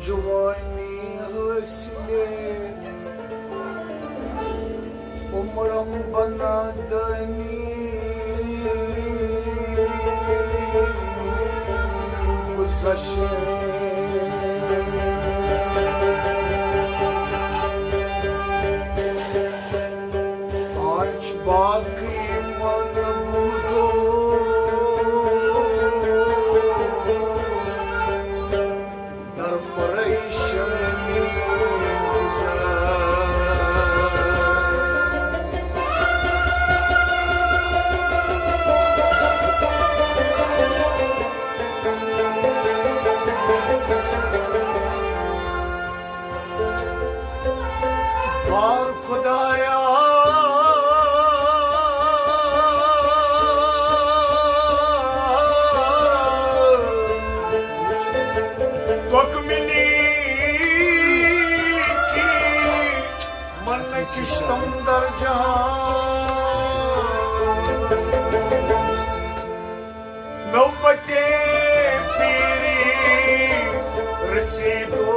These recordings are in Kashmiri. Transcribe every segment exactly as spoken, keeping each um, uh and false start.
جوانی حاصلِ عمرم بنا دانی گذشت۔ آنچ باقی من بودو در پریشانی گذشت۔ بار خدایا، تکمنی کی من کشتم در جان۔ نوبت پیری رسیدو،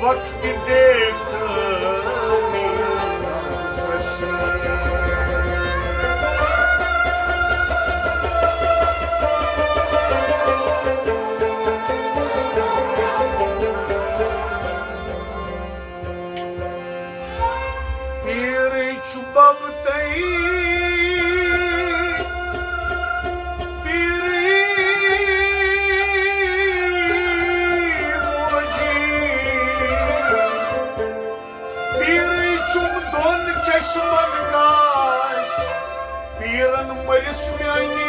وقت دیکھنی گذشت۔ پیرٕے چھُ بَب تۄہہِ، پیرٕے موجی۔ پیرٕے چھُم دۄن چشمن گاش، پیرن مٔرِس میٲنِس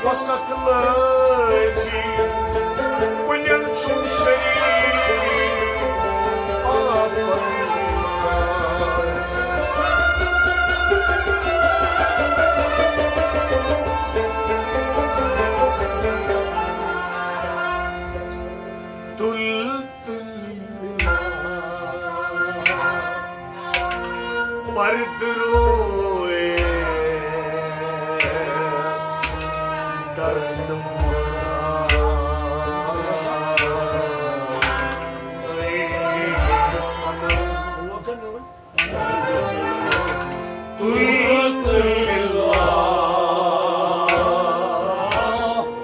وسط لٲجی۔ کُنٮ۪ن چھُم شریٖک آب۔ تُل تُل پردٕ رویس درد مۄکلاو۔ اے صنم۔ تُل تُل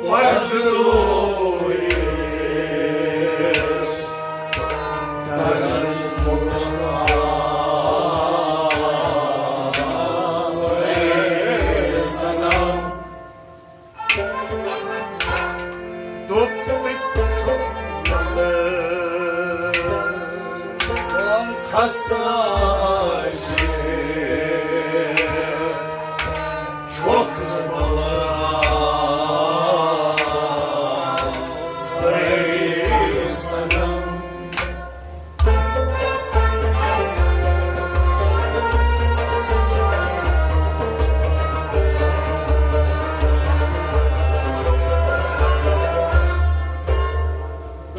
وردرویس درد مۄکلاو۔ اے صنم۔ دوٚپُکھ چھُکھ خستہٕ عاشق، چھُکھ بلا۔ اے صنم۔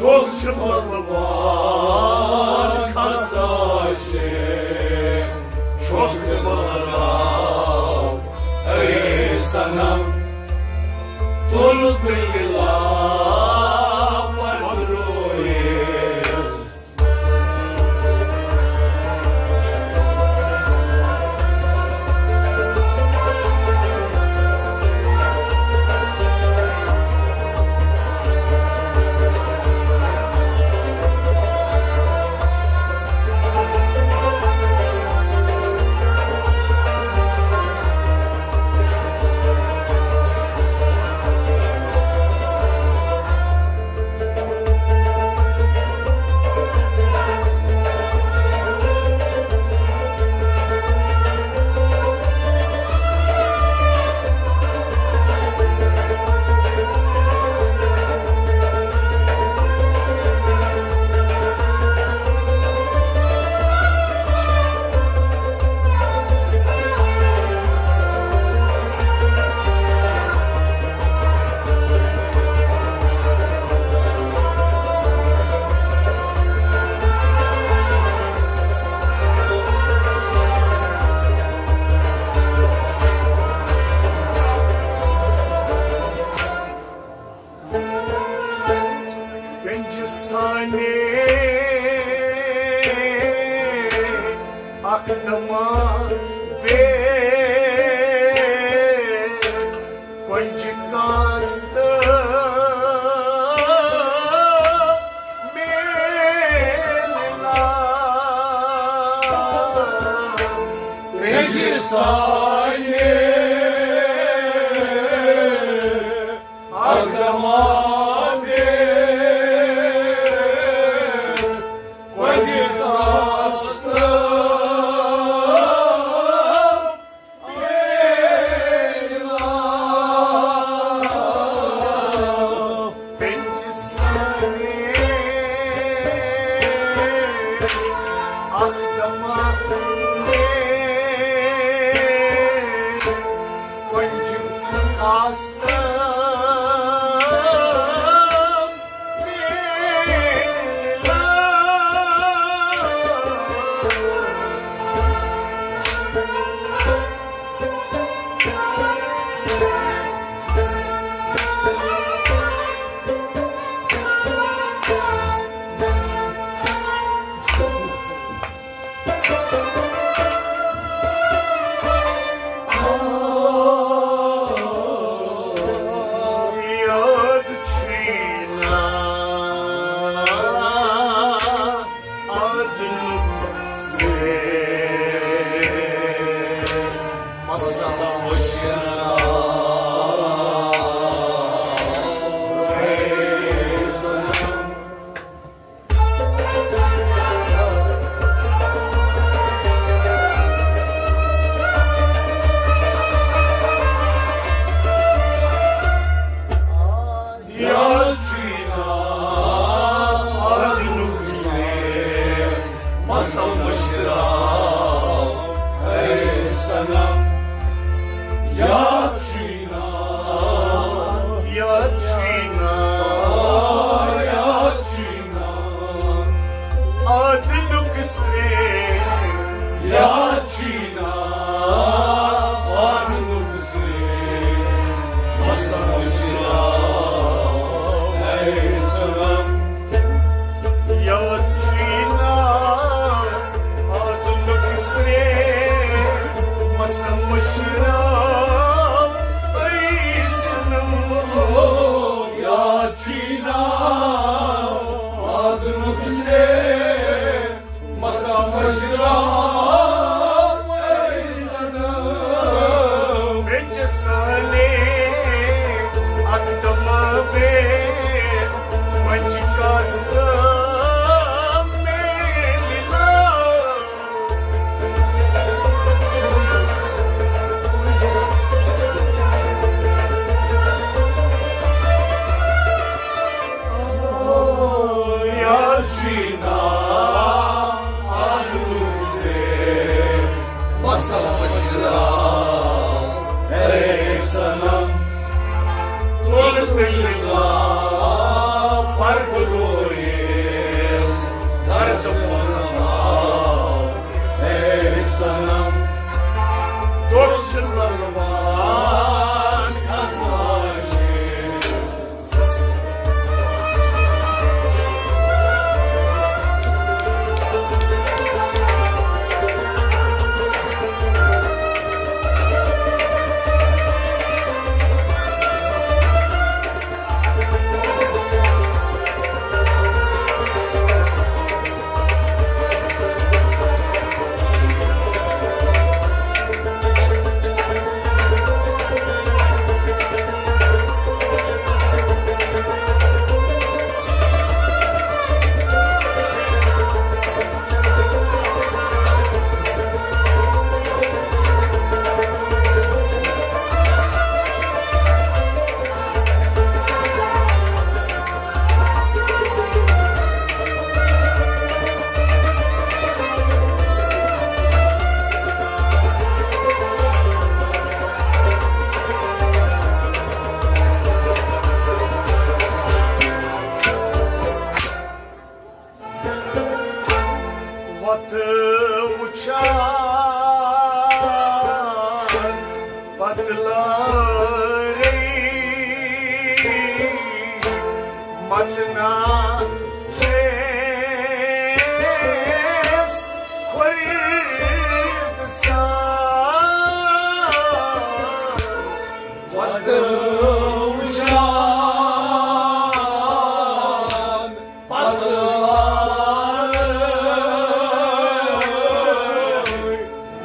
دۄہ چھِ بلوان خستہٕ عاشق، چھۄکھ بلراو اے صنم، تُل تُلہِ لاو پتہٕ رویس۔ دما بے کنج کاست میلنا، کنج سانے اکھ دما بے کنج کاست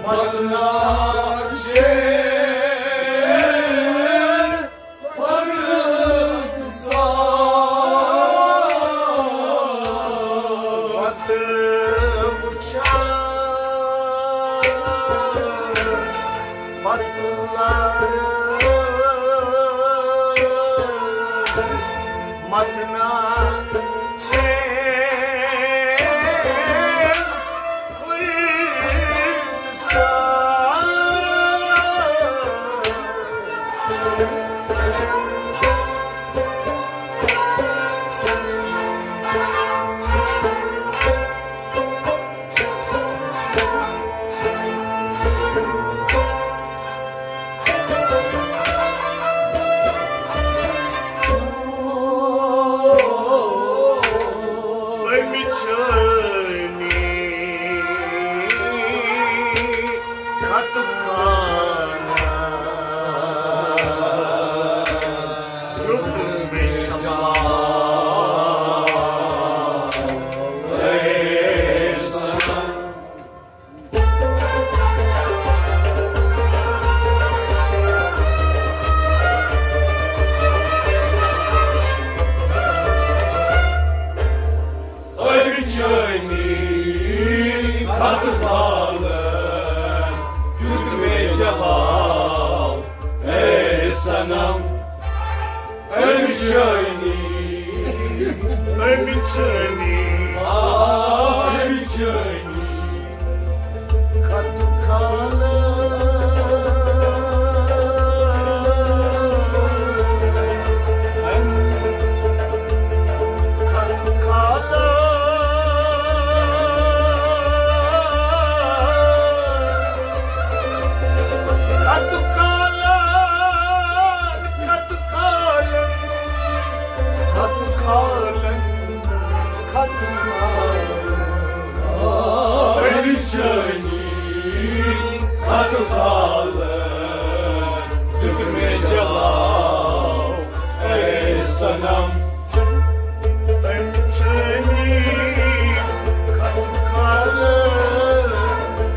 پتہٕ ناچے پگہٕ سا۔ پتہٕ وٕچھان پتہٕ لارٕ متنا چھیس۔ أمۍ چٲنی خط فالن دیُت مےٚ جواب، اے صنم۔ أمۍ چٲنی، أمۍ چٲنی، آ، أمۍ چٲنی۔ خط کھالہٕ، خط کھالہٕ، خط کھالہٕ، خط کھالہٕ، خط کھالہٕ، خط کھالہٕ۔ أمۍ چٲنی خط کھالہٕ دیُت مےٚ جواب، اے صنم۔ أمۍ چٲنی خط کھالہٕ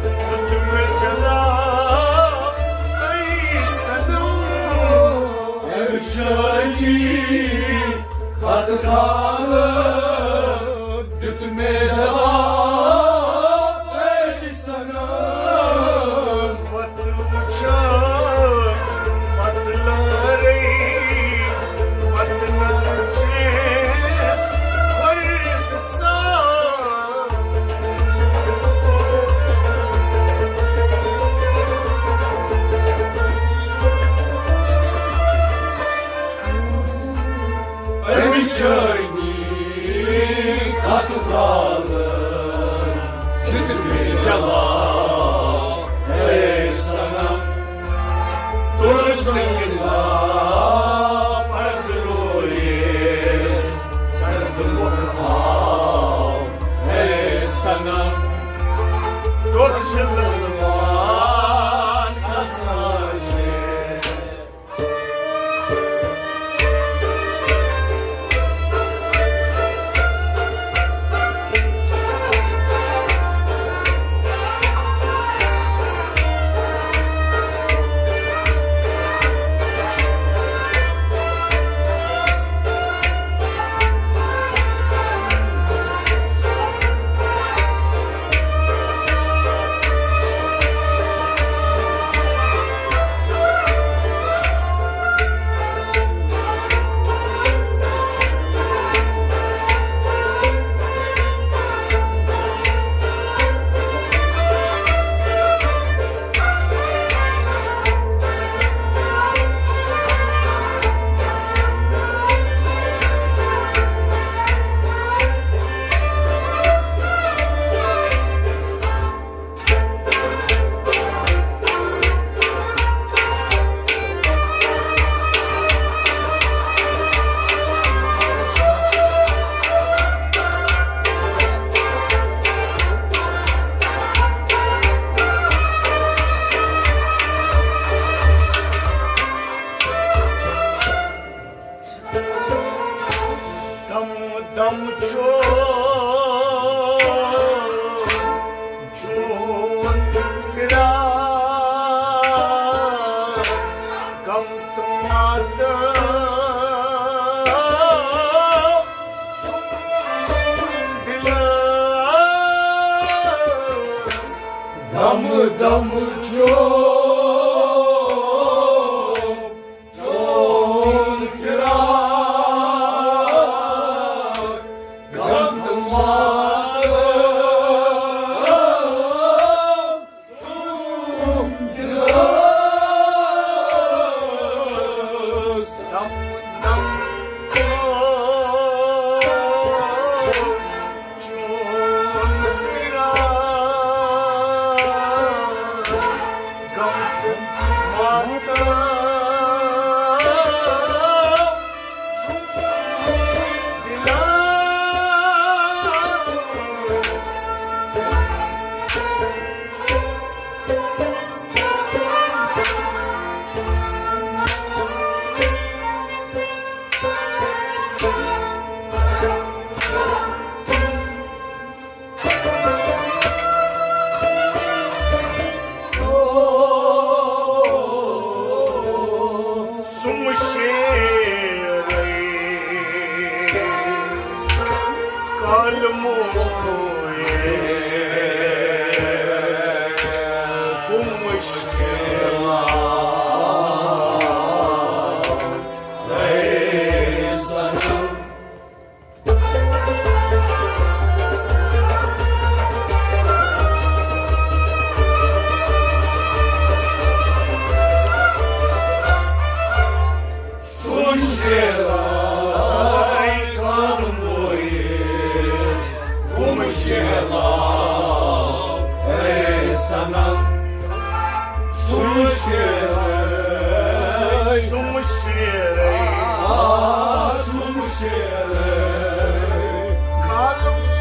دیُت مےٚ جواب، اے صنم۔ أمۍ چٲنی خط کھالہٕ دیُت مےٚ جواب، اے صنم۔ وَتہٕ دم چھُ چون فراق، غم تہٕ ماتم چھُم دِلس۔ دم دم چھُ چون فراق، غم تہٕ ماتم چھُم دِلس۔ سُم شیرے کلمو سُم شیرے سنم۔ سُم شیرے کلمو سُم شیرے اے سنم۔ سُم شیرے، سُم شیرے، آ، سُم شیرے کلمو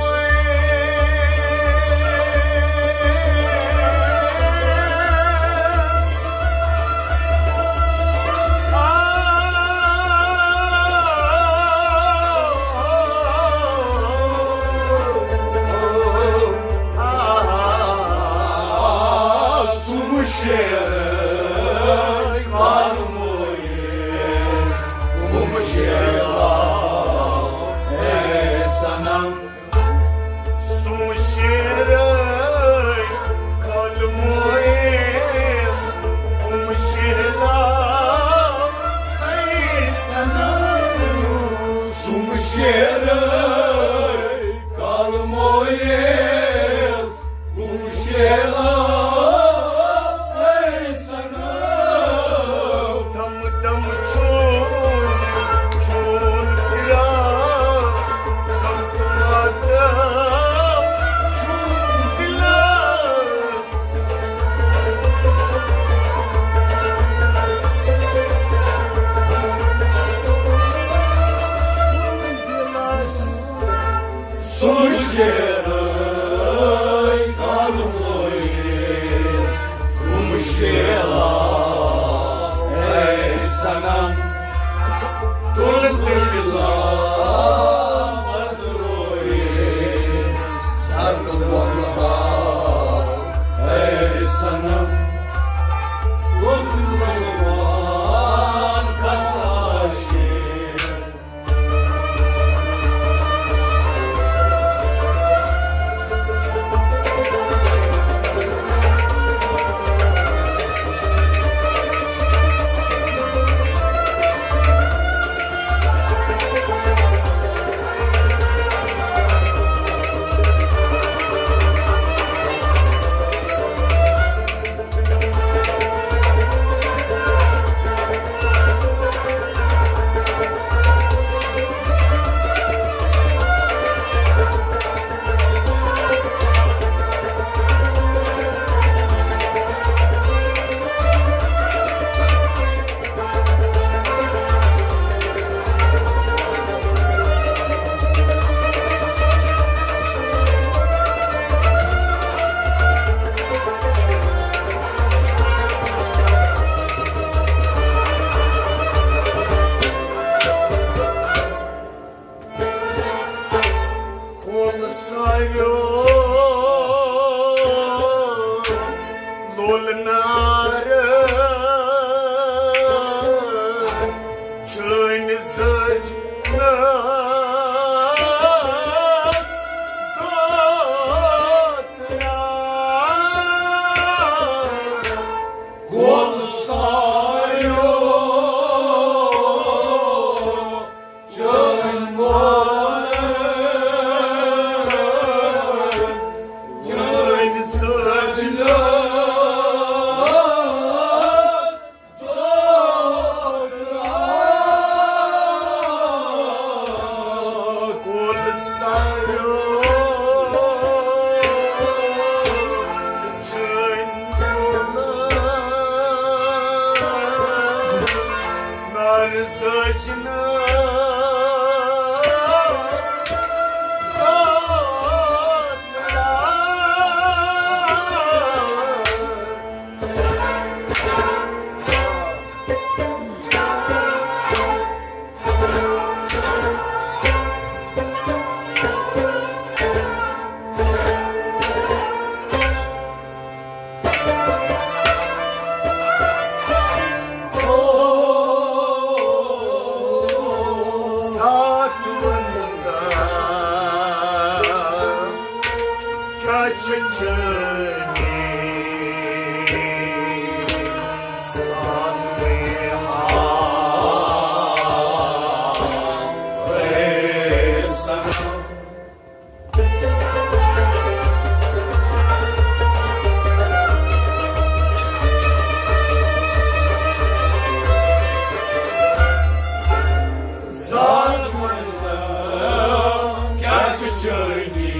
سُم شیرے کلمو سُم شیرے اے سنم۔ سُم شیرے کلمو سُم شیرے اے سنم۔ دم دم چھُ چون فراق، غم تہٕ ماتم چھُم دِلس۔ سُم شیرے کلمو سُم شیرے اے سنم۔ تُل تُل لا بدروئی درد بولہا اے سنم۔ تُل تُل لا کسا شیر کول ساروِیو لول نار چٲنۍ زٔج ناس دۄد۔ سجنس ساتھ وندا کیا چھ چٲنی ساتھ میں ہاں اے سنم۔ ذات ونتم کیا چھ چٲنی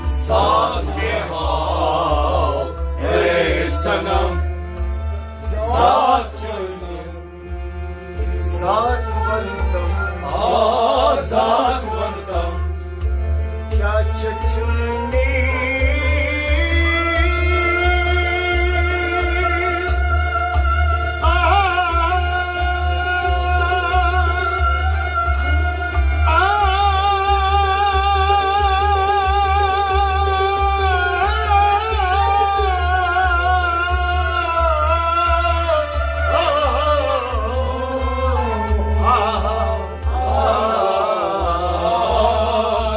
ساتھ میں ہاو اے سنم۔ ذات چٲنی ذات ونتم، آ ذات ونتم، کیا چھ چٲنی؟ آ، آ،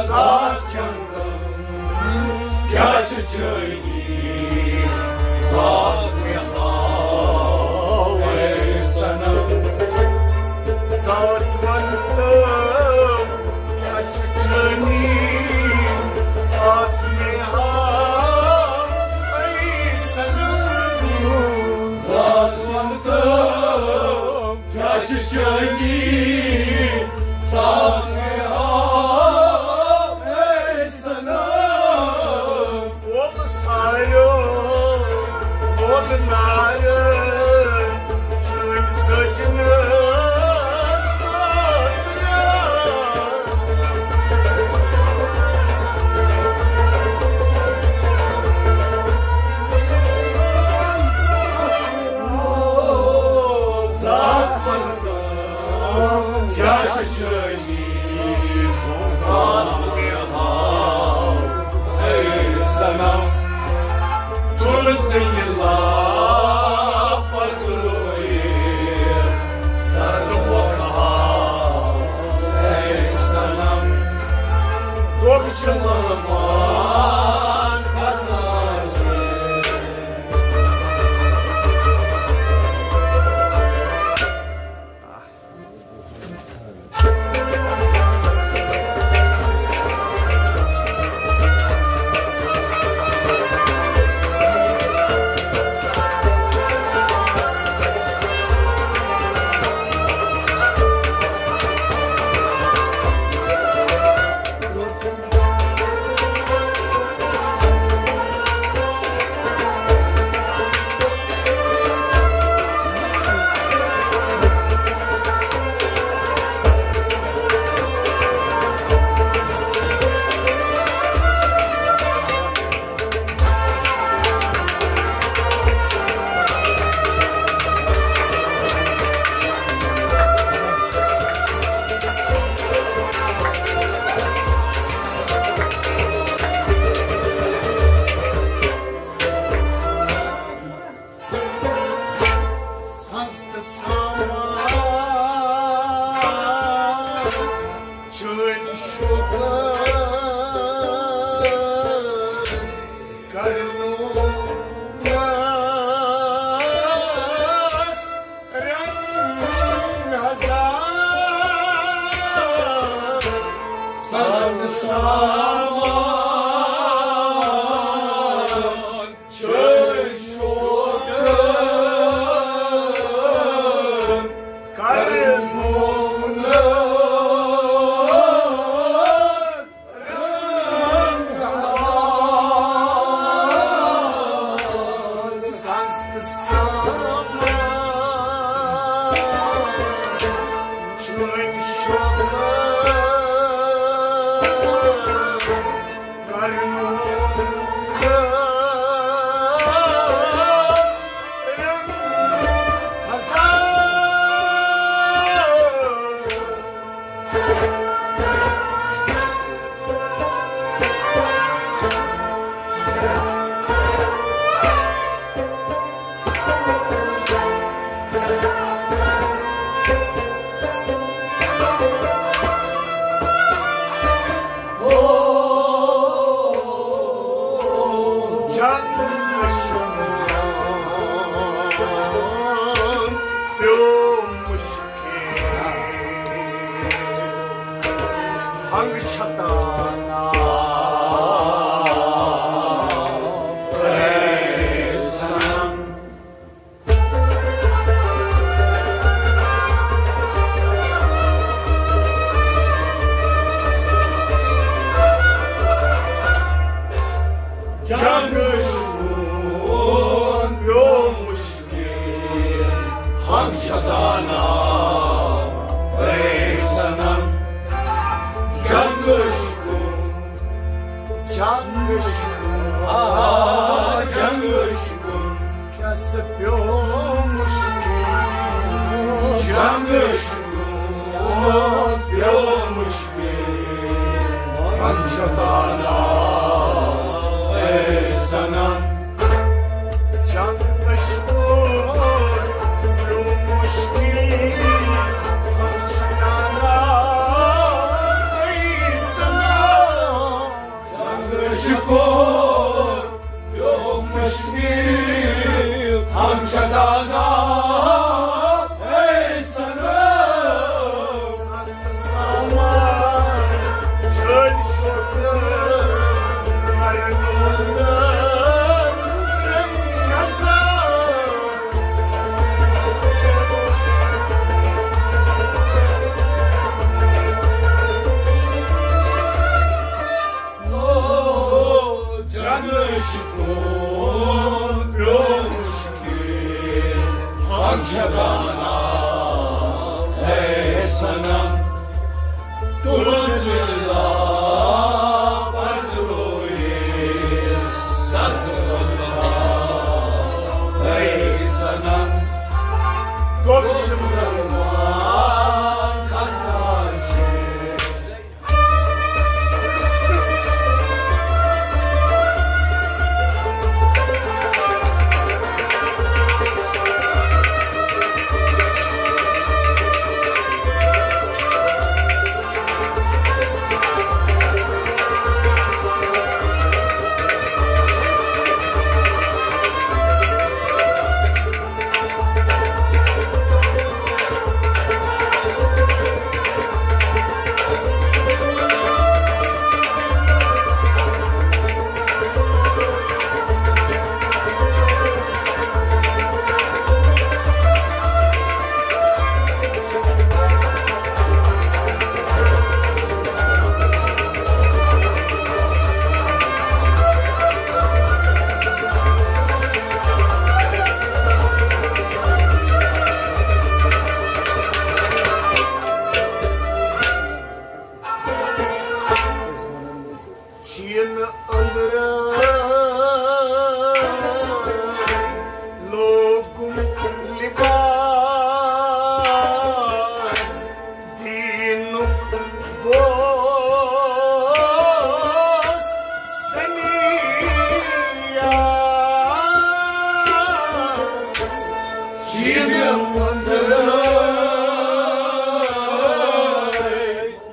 ذات چندن کیا چھ چٲنی؟ ذات مےٚ ہاو اے صنم، ذات ون تہٕ کیا چھ چٲنی؟ ذات مےٚ ہاو اے صنم، ذات ون تہٕ کیا چھ چٲنی؟ ذات مےٚ ہاو اے صنم۔ قوم ساریو ووت نارٕ چٲنۍ سجنس خٲطرٕ۔ ذات پرتو کیا چھ چٲنی؟ ذات مےٚ ہاو اے صنم، تُل تہٕ یہِ لاپرواہی دردٕ مۄکھ ہاو اے صنم۔ دۄکھ چھِ مہمان کھسان۔ سستہٕ سامان چٲنۍ شوقہٕ کرنووس رنگ ہزار۔ سستہٕ سامان چٲنۍ شوقہٕ کرنووس رنگ ہزار۔ سستہٕ سامان ہنگ چھتانا اے صنم۔ جنگ شوٗر پیوٚو مُشکِل۔ ہنگ چھتانا اے صنم۔ جنگ شکن، جنگ شکن، آ، جنگ شکن۔ کیٛاہ سا پیوٚو مُشکِل۔ جنگ شکن، پیوٚو مُشکِل۔ ہنگ چھتانا اے صنم۔ جنگ مشہور، پیوٚو مُشکِل۔ ہنگ چھتانا اے صنم۔ جنگ شکور پیوٚو مُشکِل۔ ہنگ چھتانا اے صنم۔ سامان چھٔلۍ شوقہٕ کرنومس نظر۔ جنگ شکور پیوٚو مُشکِل۔ ہنگ چھتانا اے صنم۔ تُلُن دِلدا پتہٕ رویے درد بلدا اے صنم۔ گوٚو چھُ برہمان خستہ چھِ۔ شیٖنہٕ أنٛدرٕ لوگُم لباس دیٖنُک گوس سنیاس۔ شیٖنہٕ أنٛدرٕ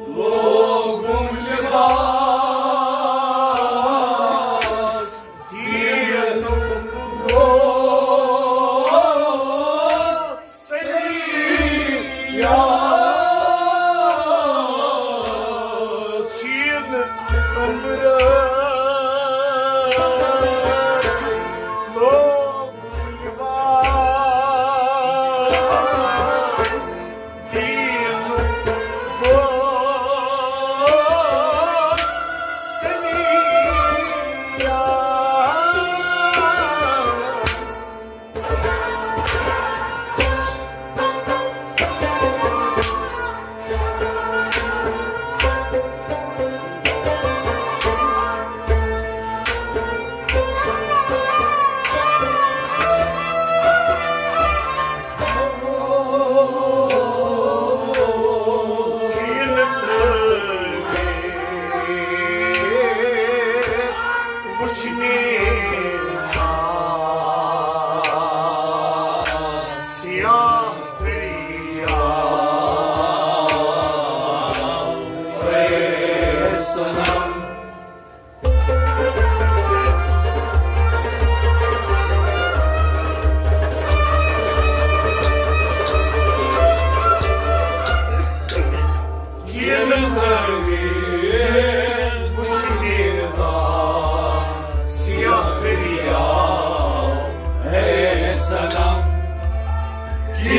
لوگُم لباس دیٖنُک گوس سنیاس۔ شیٖنہٕ أنٛدرٕ لوگُم لباس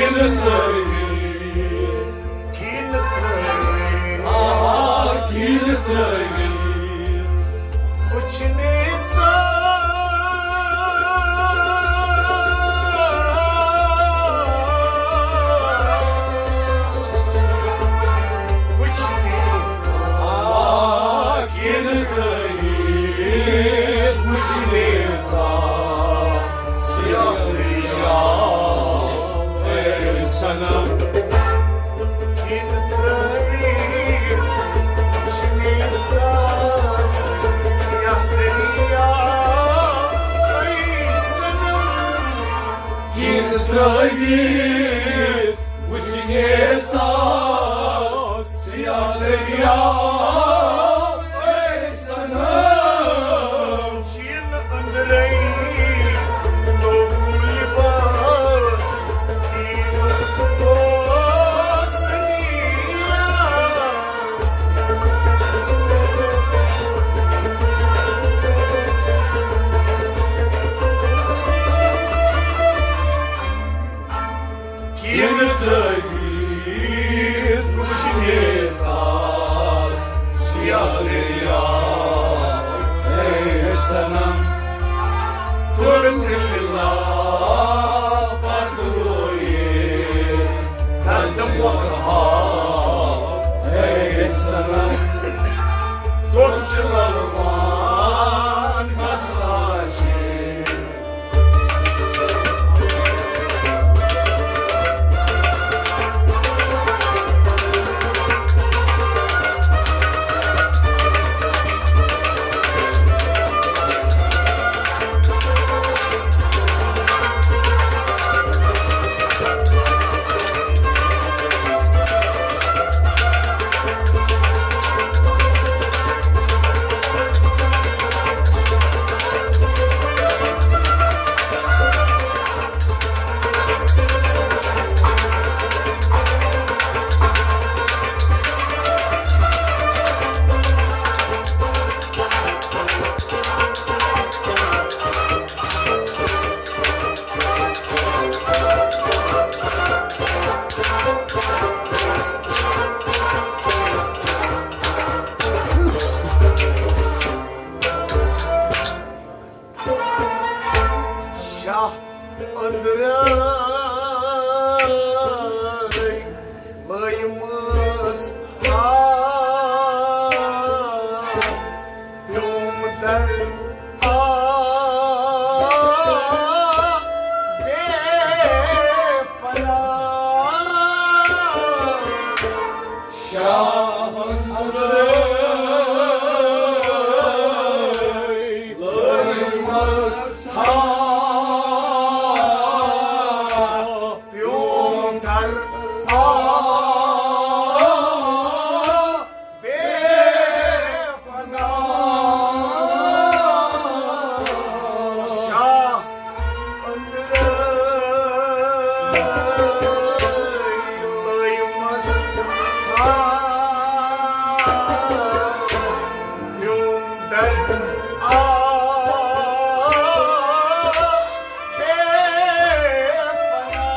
کِنہٕ ترٲوِتھ، کِنہٕ ترٲوِتھ، آ، کِنہٕ ترٲوِتھ وٕچھنہِ ژٕ۔ وٕچھنہِ ژٕ۔ آ، کِنہٕ ترٲوِتھ وٕچھنہِ ژٕ۔ سیاہ دریا، اے صنم۔ کِنہٕ ترٲوِتھ وٕچھنہِ ژٕ۔ سیاہ دریا، اے صنم۔ کِنہٕ ترٲوِتھ وٕچھنہِ ژٕ۔ سیاہ دریا، اے صنم۔ چین أنٛدرَے نوٚو لباس، دیٖنُک اوس نیاس۔ کِنہٕ ترٲوِتھ وٕچھنہِ ژٕ۔ سیاہ دریا، اے صنم۔ کوٚرُن دِلہِ لاپتہٕ رویِتھ، دردٕ مۄکھٕ ہاو، اے صنم۔ دۄہ چھُ للوان گژھان چھِ۔ شاہ أنٛدرَے لٲیمَس آ پیوم در آ بے فنا۔ شاہ أنٛدرَے لٲیمَس آ پیوم در آ بے فنا۔ شاہ أنٛدرَے لٲیمَس آ پیوم در آ بے فنا۔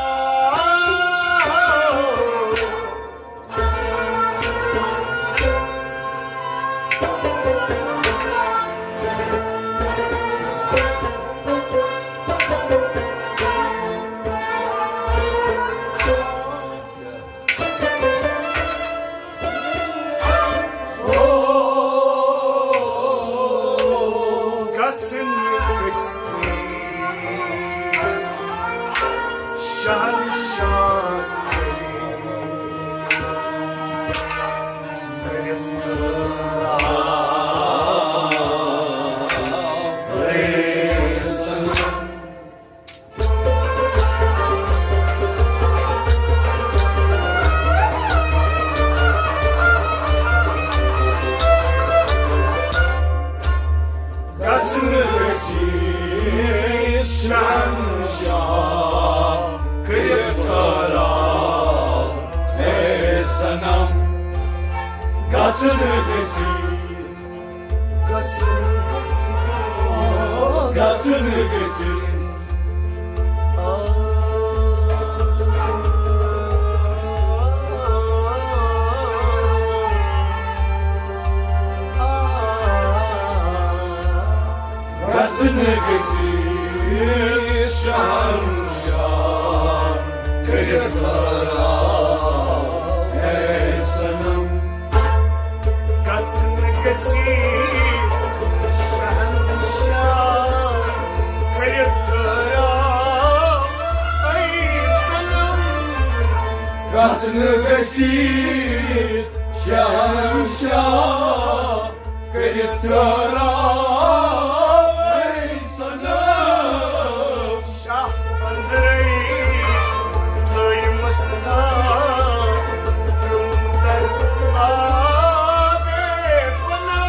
گژھن گژھِ شہنشاہ کٔرِتھ۔ گژھن گژھِ شہنشاہ کٔرِتھ ٹھہراو، اے صنم۔ گژھن گژھِ، گژھن گژھِ، گژھن گژھِ۔ گژھِ شہنشاہ کٔرِتھ ٹھہراو، اے صنم۔ شاہ أنٛدرَے تھٲیمَس تھاو، ترٛووُم در آبِ فنا۔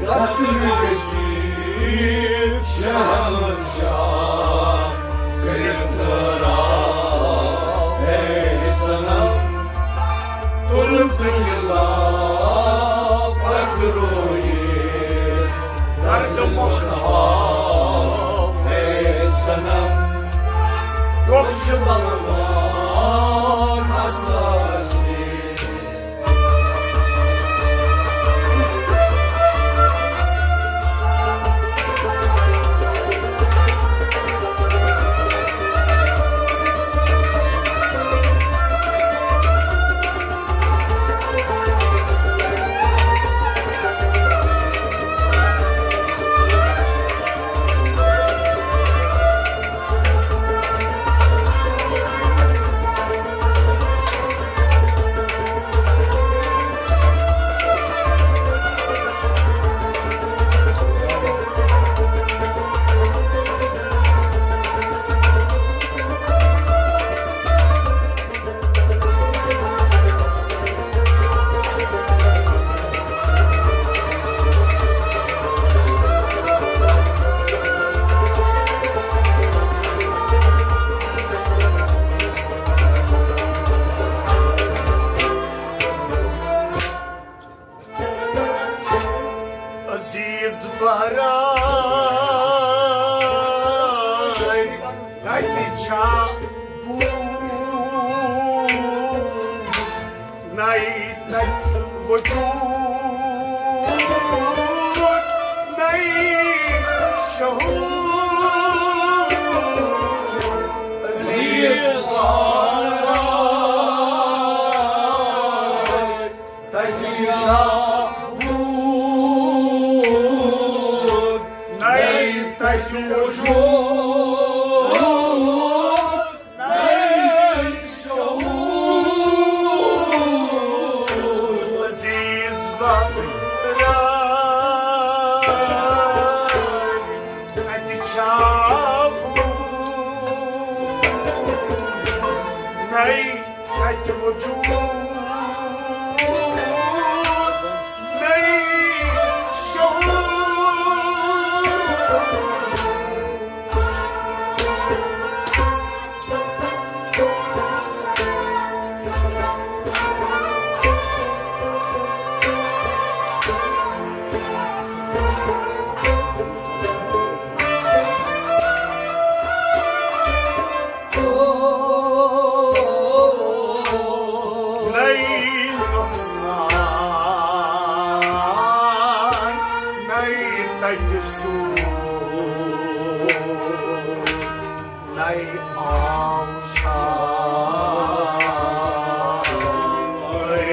گژھِ شہنشاہ کٔرِتھ ٹھہراو، اے صنم۔ تُل بٕنٛگہِ لاپتھ رویہِ، درد مۄکھ ہاو، اے صنم۔ ڈوکھ چھِ للوان ہستا۔ عزیز برادر، تتہِ چھا بوٗ؟ نَے تَتہِ وجوٗد، نَے شعوٗر۔ عزیز وارٕ تَتہِ چھا بوٗد، نَے تَتہِ وجوٗد، نَے شعوٗر۔ عزیز برادر، تَتہِ چھا بوٗد، نَے تَتہِ وجوٗد، نَے شعوٗر۔ نَے نۄقصان، نَے تَتہِ سوٗد، نَے آو شاہ۔ اے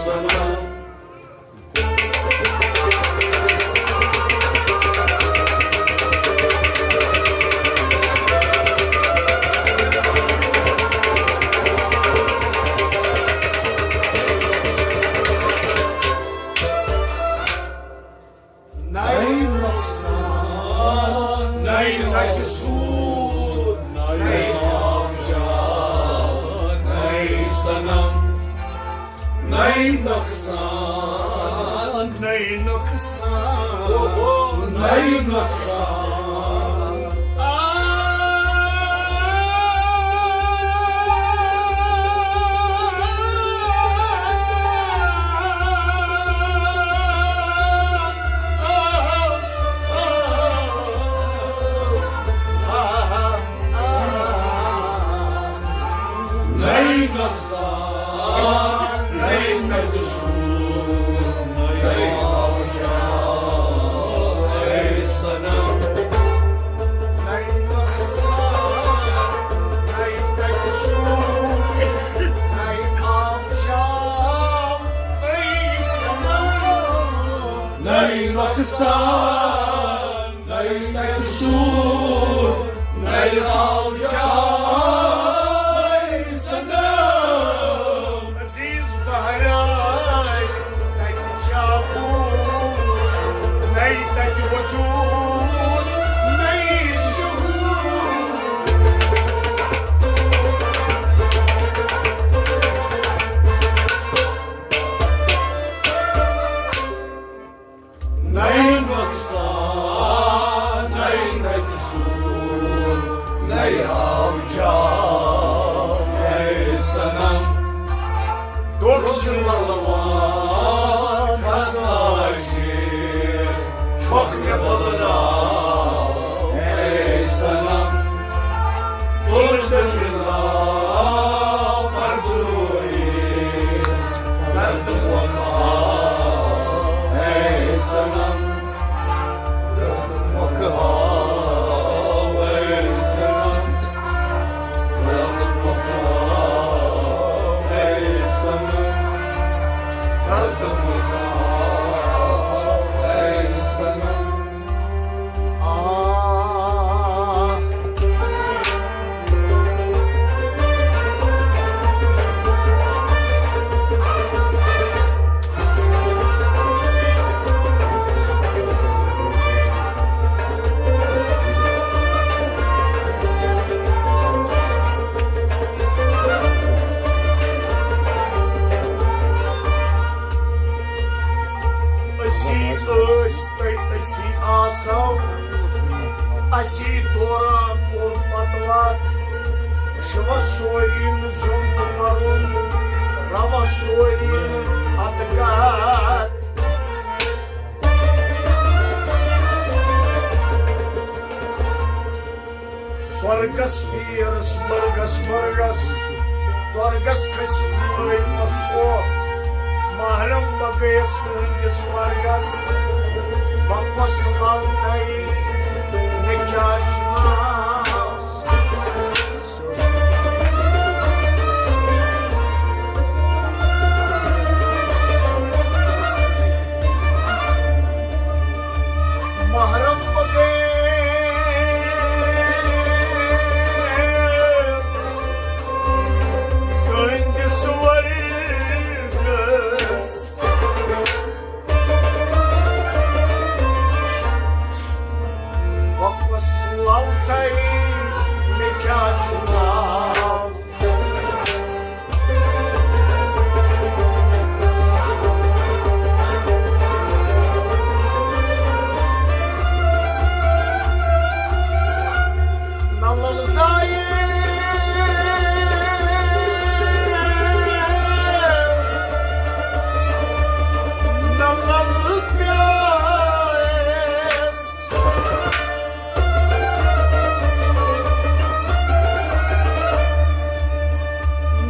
صنم۔ نَے نۄقصان، نَے تَتہِ سوٗد، نَے آبشار، نَے صنم۔ نَے نۄقصان، نَے نۄقصان، نَے نۄقصان۔ نَے نۄقصان، نَے تَتہِ سوٗد، نَے آبشار، نَے صنم۔ نَے نۄقصان، نَے تَتہِ سوٗد، نَے آبشار، نَے صنم۔ نَے تَتہِ سوٗر، نَے آو جاے صنم۔ عزیز بہرائے، تَتہِ چھا بوٗر، نَے تَتہِ وجوٗد، نَے شعوٗر۔ نَے نۄقصان، نَے تَتہِ سوٗر، نَے آو جاے صنم۔ دۄکھ چھِ لَلوان کھسان شیر، چھۄکھ مےٚ بلراو اے صنم۔ تُل تہٕ مِلاو پردوے، درد مۄکلاو اے صنم۔ درد مۄکلاو اے صنم۔ درد مۄکلاو اے صنم۔ درد مۄکلاو اے صنم۔ آہ۔ أسی ٲسۍ تہٕ أسی آسو، اسی دوران کوٚر پتہٕ وتھ، شوس سوری نہٕ زیُن تہٕ مَرُن، روس سوری نہٕ اتہٕ گتھ۔ سۄرگس پھیرس مرگس مرگس، تۄرگس کھٔسِتھ مٲلۍ مےٚ سۄ۔ محرم بہٕ گٔیس تُہنٛدِس ورگس، بہٕ کۄس لل تۄہہِ، مےٚ کیٛاہ چھُ ناو؟ محرم بہٕ گٔیس تُہنٛدِس ورگس۔ بہٕ کۄس لل تۄہہِ، مےٚ کیٛاہ چھُ ناو؟ نہ لل زایس، نہ لل پیاس۔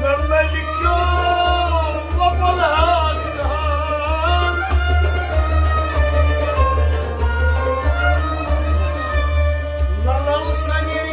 نہ للہِ کیو لۄپن ہاکتان، نہ لل سنیس۔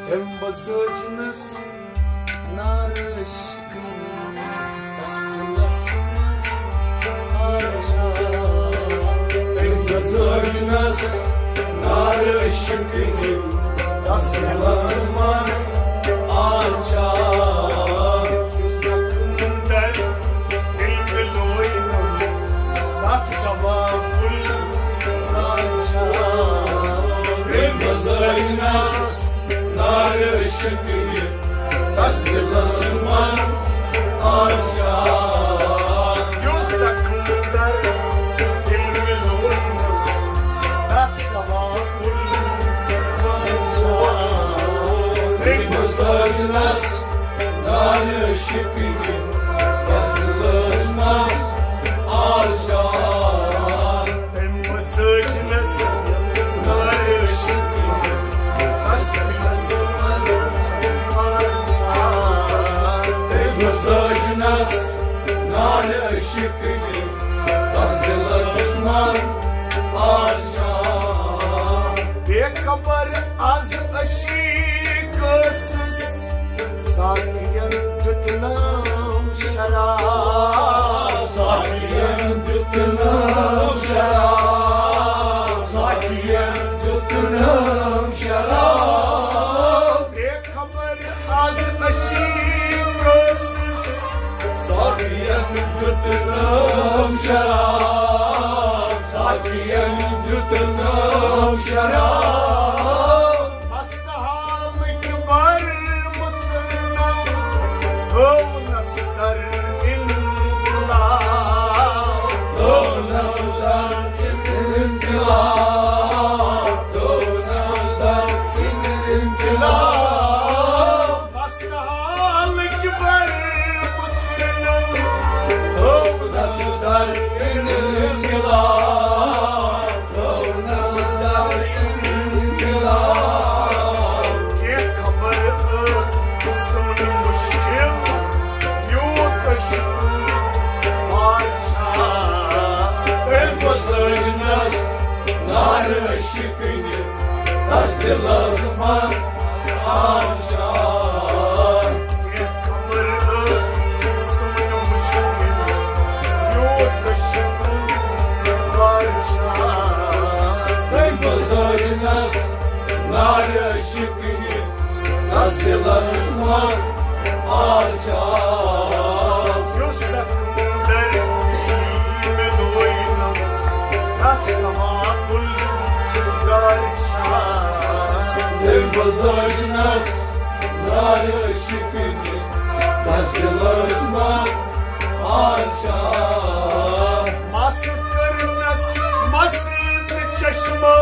تٔمۍ بزٲجنس نارٕ شِکن تس دِلس منٛز آرجا۔ تٔمۍ بزٲجنس نارٕ شِکن تس دِلس منٛز آرجا۔ زخم در دل ملویمُت تتھ دوا کُل آرجا۔ تٔمۍ بزٲجنس نارٕ شِکن تس دِلس منٛز آرجا۔ یُس زخم در دل ملویمُت تتھ دوا کُل آرجا۔ تٔمۍ بزٲجنس عاشق دِل، تَتھ دِلَس منٛز آشار۔ تٔمۍ بہٕ سوٗنٛچنَس نارِ عشق دِل، تَس دِلَس منٛز آشار۔ تٔمۍ بہٕ سوٗنٛچنَس نارِ عشق دِل، تَس دِلَس منٛز آشار۔ بے خبر از عشیق ٲسٕس، ساقین دیُتنم شراب۔ ساقین دیُتنم شراب، ساقین دیُتنم شراب۔ بے خبر از عشیق ٲسٕس، ساقین دیُتنم شراب، ساقین دیُتنم شراب۔ مست حالٕکۍ بر مُژرنم، تھٲونس در انقلاب۔ تھٲونس در انقلاب، تھٲونس در انقلاب۔ مست حالٕکۍ بر مُژرنم، تھٲونس در انقلاب، تھٲونس در انقلاب۔ کینٛہہ خبر ٲس سٲنۍ مُشکِل، یوٗت ٲسۍ پادشاہ۔ تٔمۍ بہٕ سوٗنٛچنَس نارِ عشق دِل، تَس دِلَس منٛز آشار۔ کینٛہہ خبر ٲس سٲنۍ مُشکِل، یوٗت ٲسۍ پادشاہ۔ تٔمۍ بہٕ سوٗنٛچنَس نارِ عشق دِل، تَس دِلَس منٛز آشار۔ یُس زخم درد مےٚ لوینم، تَتھ دوا کُل گار چھا؟ تٔمۍ بہٕ سوٗنٛچنَس نارِ عشق دِل، تَس دِلَس منٛز آشار۔ مست کٔرنَس مست چشمو،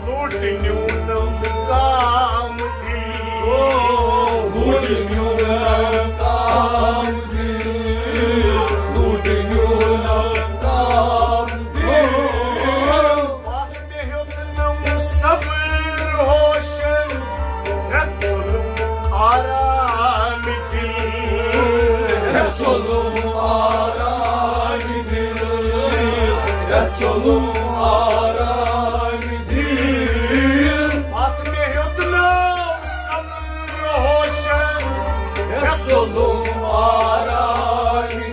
لوٗٹہِ نیوٗنم کام دِل۔ لوٗٹہِ نیوٗنم کام دِل، لوٗٹہِ نیوٗنم کام دِل۔ پتھ مےٚ ہیوٚتنم صبر ہوشن، ہیٚتھ ژوٚلُم آرام دِل۔ ہیٚتھ ژوٚلُم آرام دِل، ہیٚتھ ژوٚلُم آرام دِل۔ پتھ مےٚ ہیوٚتنم صبر ہوشن، ہیٚتھ ژوٚلُم آرام دِل،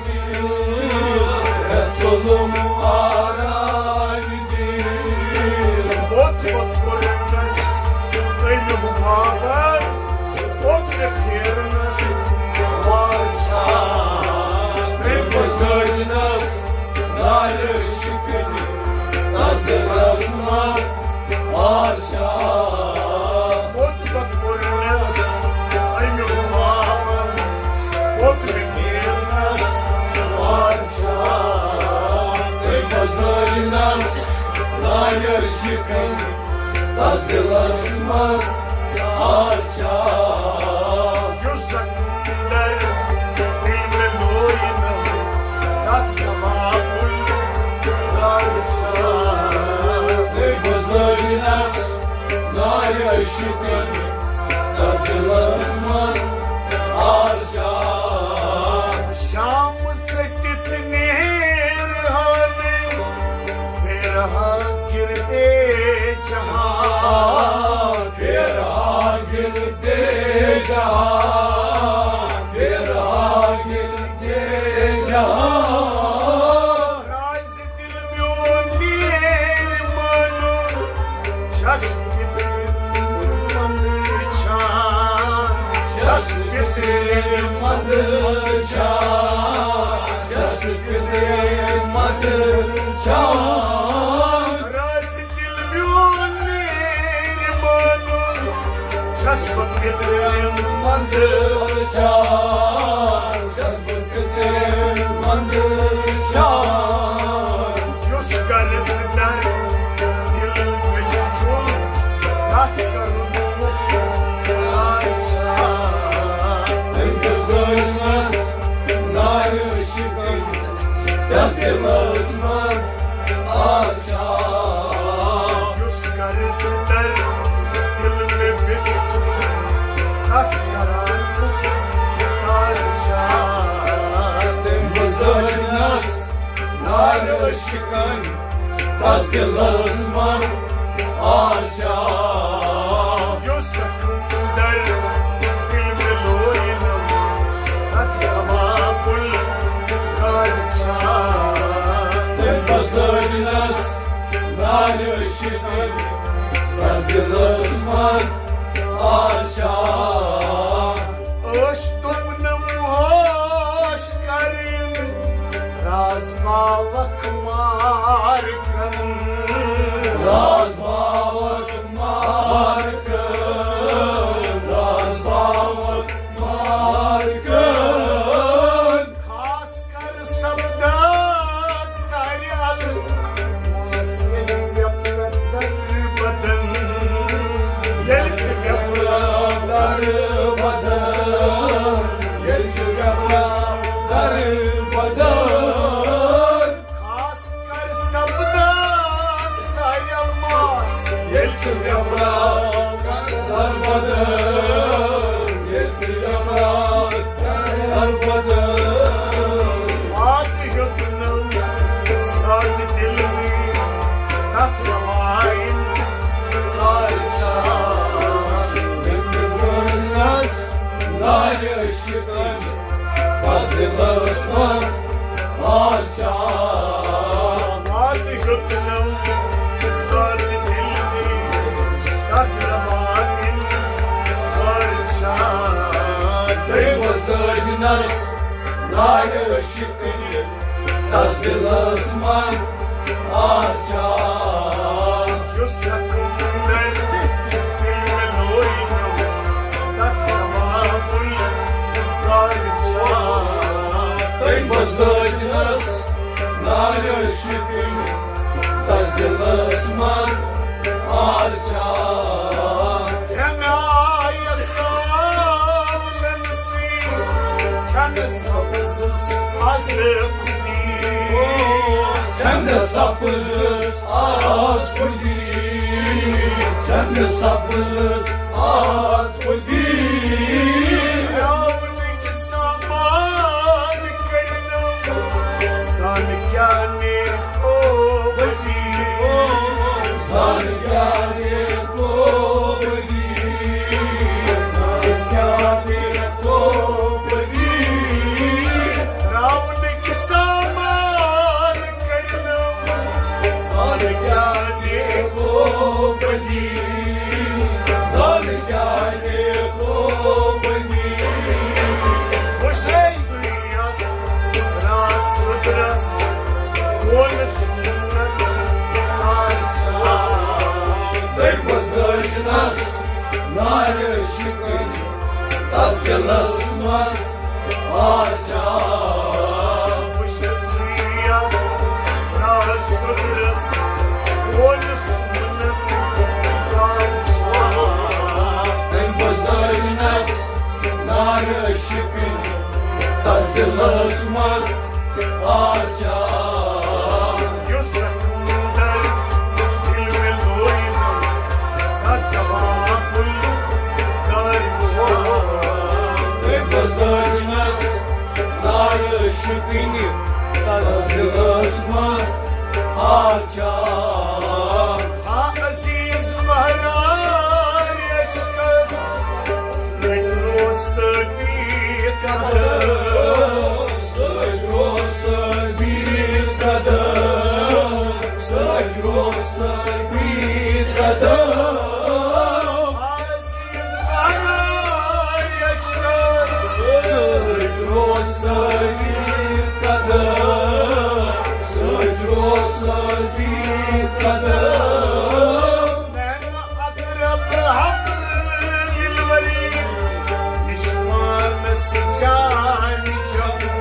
ہیٚتھ ژوٚلُم آرام دِل۔ بوٚد بوٚد کوٚرنس أمۍ بابر، بوٚد مےٚ پھیرنس وارٕ چھا۔ تٔمۍ بہٕ سوٗنٛچنَس نارِ عشق دِل، تَس دِلَس منٛز آشار۔ بوٚد بوٚد کوٚرنس أمۍ بابر، بوٚد مےٚ پھیرنس وارٕ چھا۔ تٔمۍ بہٕ سوٗنٛچنَس نارِ عشق دِل، تَس دِلَس منٛز آشار۔ یُس زخم درد دِل مےٚ لوینم، تَتھ دوا کُل گار چھا؟ تٔمۍ بہٕ سوٗنٛچنَس نارِ عشق دِل، تَس دِلَس منٛز آشار۔ شام ژٔٹِتھ نیرٕ ہا نہٕ، پھیرٕ ہا گِردے جہان۔ پھیرٕ ہا گِردے جہان، پھیرٕ ہا گِردے جہان۔ راز دِل میون تیرِ مانُن، چھَس پِترِ مَنٛدٕ وٕچھان، چھَس پِترِ مَنٛدٕ وٕچھان، چھَس پِترِ مَنٛدٕ وٕچھان۔ راز دِل میون تیرِ مانُن، چھَس بہٕ پِترِ مَنٛدٕ وٕچھان، چھَس بہٕ پِترِ مَنٛدٕ وٕچھان۔ یُس قرض در دِل وِچھُن، تَتھ کَرُن اِقرار چھا؟ تٔمۍ یُس قرض در دِل مےٚ وِژھ چھُ، تَتھ کران بہٕ کارٕ شاد۔ تٔمۍ بُزٲرنَس نارٕ عشقن، تَس دِلس منٛز آرچا۔ یُس سکندر دِل مےٚ لویِنم، تَتھ دوا پُل کارچا۔ تٔمۍ بُزٲرنَس نارٕ عشقن، تَس دِلس منٛز آرچا۔ ٲش دوٚپنم ہوش کرٕنۍ، راز باوکھ مارکن۔ راز باوکھ مارکن، راز باوکھ مارکن۔ خاص کر سپداک سارِ الہٕ، ماس ییٚلہِ وٮ۪پرٕ در بدن۔ ییٚلہِ ژٕ وٮ۪پرٕ در بدن، ییٚلہِ ژٕ وٮ۪پرٕ در بدن۔ خاص کر سپداک سارِ الہٕ، ماس ییٚلہِ ژٕ وٮ۪پرٕ در بدن، ییٚلہِ ژٕ وٮ۪پرٕ در بدن۔ وعدٕ ہیوٚتنم سادٕ دِلٕے، تَتھ رواین کارچا۔ ییٚلہِ گۄڈٕنس نارِ عشقن، تَس دِلس منٛز آرچا۔ وعدٕ ہیوٚتنم سادٕ دِلٕے، تَتھ رواین کارچا۔ تٔمۍ بُزٲرنَس نارِ عشقن، تَس دِلس منٛز آرچا۔ یُس سکندر دِل مےٚ لویِنم، تَتھ دوا پُل کارچا۔ تٔمۍ بُزٲرنَس نارِ عشقن، تَس دِلس منٛز آرچا۔ ہٮ۪نہٕ آیس سالن سۭتۍ، ژھٮ۪نہٕ سبزس از خودی۔ ژھٮ۪نہٕ سبزس از خودی، ژھٮ۪نہٕ سبزس از خودی۔ راونٕکۍ سامان کٔرۍ نہٕ زن کیٛاہ نیکو بدی۔ زن کیٛاہ نیکو بدی۔ زن کیٛاہ نیکو بدی۔ راونٕکۍ سامان کٔرۍ نہٕ زن کیٛاہ نیکو بدی۔ زن کیٛاہ نیکو بدی۔ وٕچھے ژٕ یتھ راز سُدرس ووٚن سُنت کارچا۔ تٔمۍ بُزٲرنَس نارِ عشقن، تَس دِلس منٛز آرچا۔ وٕچھ ژٕ یتھ راز سُدرس ووٚن سُنت کارچا۔ تٔمۍ بُزٲرنَس نارِ عشقن، تَس دِلس منٛز آرچا۔ یُس سکندر دِل مےٚ لویِنم، تَتھ دوا پُل کارچا۔ تٔمۍ بُزٲرنَس نارِ عشقن، تَس دِلس منٛز آرچا۔ ہا عزیز مہراج عشقس سۭتۍ روز ثٲبت قدم۔ سۭتۍ روز ثٲبت قدم۔ سۭتۍ روز ثٲبت قدم۔ عزیز مہراج عشقس سۭتۍ روز ثٲبت قدم۔ سۭتۍ روز ثٲبت قدم۔ نین اقرب حق دلبری، نشمانس جان جان۔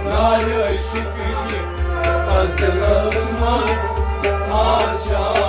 نارِ عشق یہِ پَزِ دِلَس منٛز آز چھا